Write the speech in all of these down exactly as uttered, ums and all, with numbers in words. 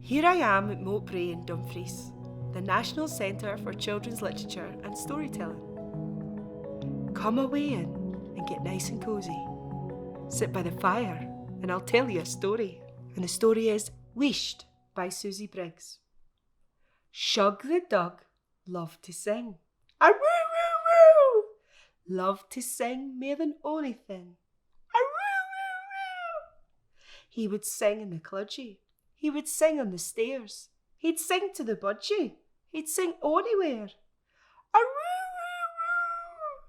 Here I am at Moat Brae in Dumfries, the National Centre for Children's Literature and Storytelling. Come away in and get nice and cosy. Sit by the fire and I'll tell you a story. And the story is Wheesht by Susie Briggs. Shug the dug loved to sing. A woo woo woo! Loved to sing mair than onything. A woo woo woo! He would sing in the cludgie. He would sing on the stairs. He'd sing to the budgie. He'd sing onywhere. A woo woo woo!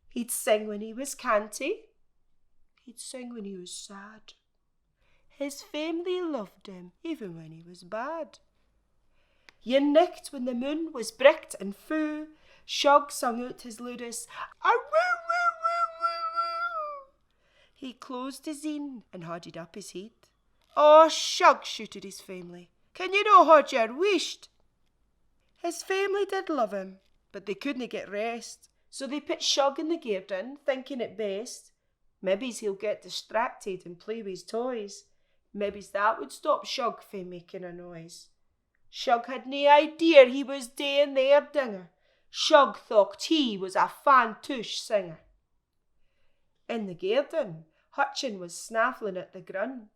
He'd sing when he was canty. He'd sing when he was sad. His family loved him, even when he was bad. Yin nicht when the moon was bricht and fou, Shug sung oot his loudest, "A woo woo woo woo woo!" He closed his een and hauded up his heid. "Oh, Shug," shouted his family, "can you no haud your wheesht?" His family did love him, but they couldna get rest, so they put Shug in the gairden, thinking it best. Mebbe's he'll get distracted and play with his toys. Mebbe's that would stop Shug fae making a noise. Shug had nae idea he was daein there dinga. Shug thocht he was a fan tush singer. In the gairden, Hutchin was snaffling at the grund,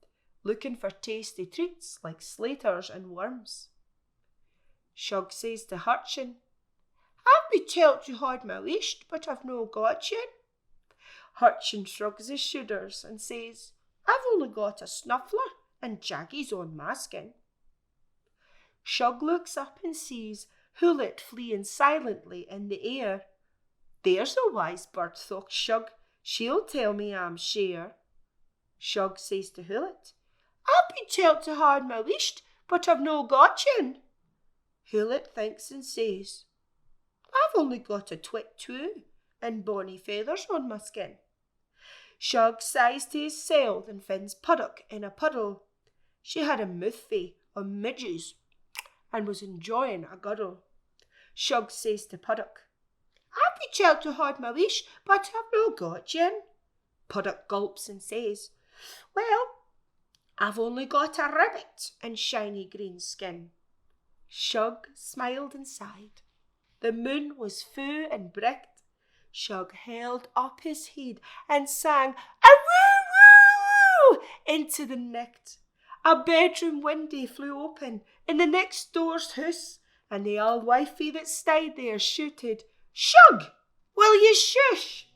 looking for tasty treats like slaters and worms. Shug says to Hutchin, "I've been telt to haud my wheesht, but I've no got yin." Hutchin shrugs his shoulders and says, "I've only got a snuffler and jaggies on my skin." Shug looks up and sees Hoolett fleeing silently in the air. "There's a wise bird," thocht Shug, "she'll tell me I'm share." Shug says to Hoolett, "I've been telt to haud my wheesht, but I've no got yin." Hoolett thinks and says, "I've only got a twit too, and bonny feathers on my skin." Shug sighs to his seld and finds Puddock in a puddle. She had a mouthfu o midges and was enjoying a guddle. Shug says to Puddock, "I've been telt to haud my wheesht, but I've no got yin." Puddock gulps and says, "Well, I've only got a ribbit and shiny green skin." Shug smiled and sighed. The moon was fou and bricht. Shug held up his heid and sang, "A woo woo woo!" into the nicht. A bedroom windae flew open in the next door's hoose, and the auld wifie that stayed there shouted, "Shug, will you shush?"